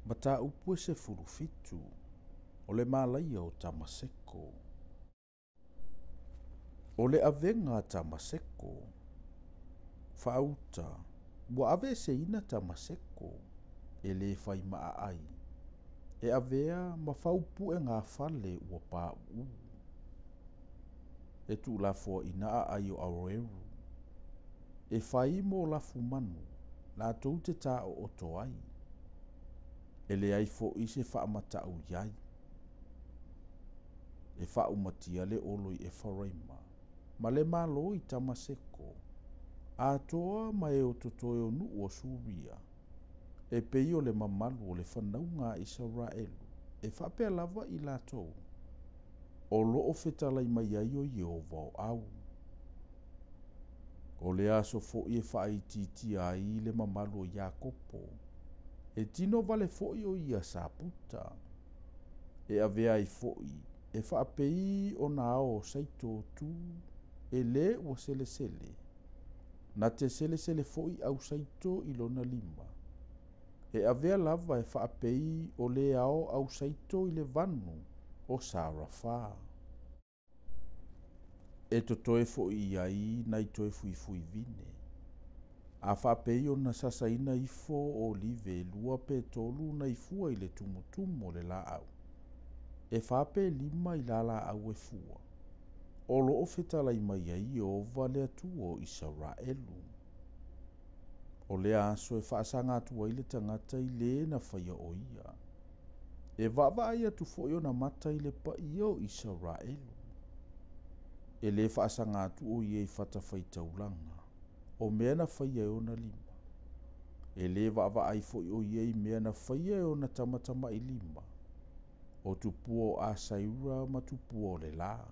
Mataupu e 17, o le malaia o Tamaseko. O le avega a Tamaseko, faauta, ua aveeseina Tamaseko, e le fai maa ai, e avea ma faupuegafale ua pauu. E tuulafoaina aai o Aroeru, e fai mo lafumanu, latou te taooto ai, e leai foi se faamatau i ai. E faaumatia le olo i Efaraima, ma le malo i Tamaseko, atoa ma e o totoe o nuu o Suria, e pei o le mamalu o le fanauga a Isaraelu, e faapea lava i latou, o loo fetalai mai ai o Ieova o au. O le aso foi e faaitiitia ai le mamalu o Iakopo, e tino vale foi o ia saputa, e avea ai foi e faapei ona ao o saito tu e lē ua selesele, na te selesele foi au saito i lona lima, e avea lava e faapei o le ao au saito i le vanu o Sarafa. E totoe foi i ai nai toe fuifui vine, a faapei ona sasaina ifo o olive e 2 pe 3 nai fua i le tumutumu o le laau, e 4 pe 5 i la laau e fua, o loo fetalai mai ai Ieova le Atua o Isaraelu. O lea aso e faasaga atu ai le tagata i le na faia o ia, e vaavaai atu foi ona mata i le paia o Isaraelu. E le faasaga atu o ia i fatafaitaulaga, o mea na faia e ona lima. E le vaavaai foi o ia i mea na faia e ona tamatamailima lima, o tupua o Asaira ma tupua o le la.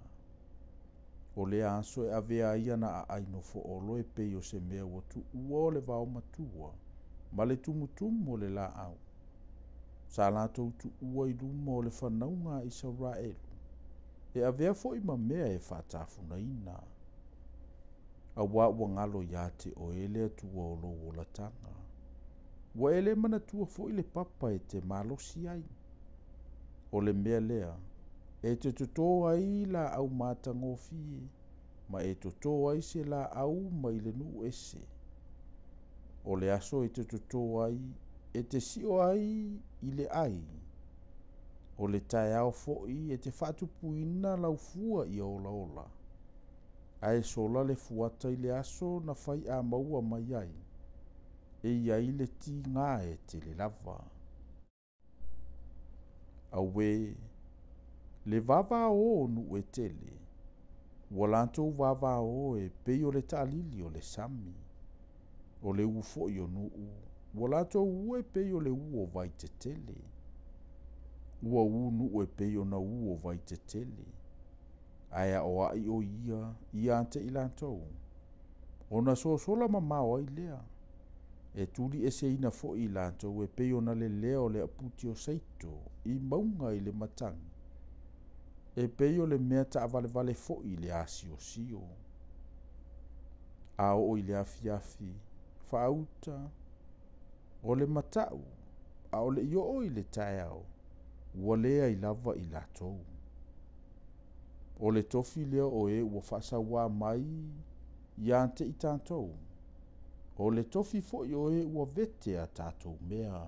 O lea aso e avea ai ana aai nofoolo e pei o se mea ua tuua o le vaomatua ma le tumutumu o le laau, sa latou tuua i luma o le fanauga a Isaraelu, e avea foi ma mea e faatafunaina. Auā ua galo ia te oe le Atua o lou olataga, ua e le manatua foi le papa e te malosi ai. O le mea lea, e te totō ai laau matagofie, ma e totō ai se laau mai le nuu ese. O le aso e te totō ai, e te sio ai i le ai. O le taeao foi e te faatupuina lau fua ia olaola, ae sola le fuata i le aso na fai a maua mai ai, e i ai le tigā e tele lava. Auē, le vavaō o nuu e tele, ua latou vavaō e pei o le taalili o le sami. O le ū foi o nuu, ua latou ū e pei o le ū o vai tetele. Ua ū nuu e pei ona ū o vai tetele, ae aoai o ia ia te i latou. Ona sosola mamao ai lea, e tuli eseina foi i latou e pei ona lelea o le aputi o saito i mauga i le matagi, e pei o le mea taavalevale foi i le asiosio. A oo i le afiafi, faauta, o le matau, a o le i oo i le taeao, ua leai lava i latou. O le tofi lea o e ua faasauā mai ia te i tatou, o le tofi foi o e ua vete a tatou mea.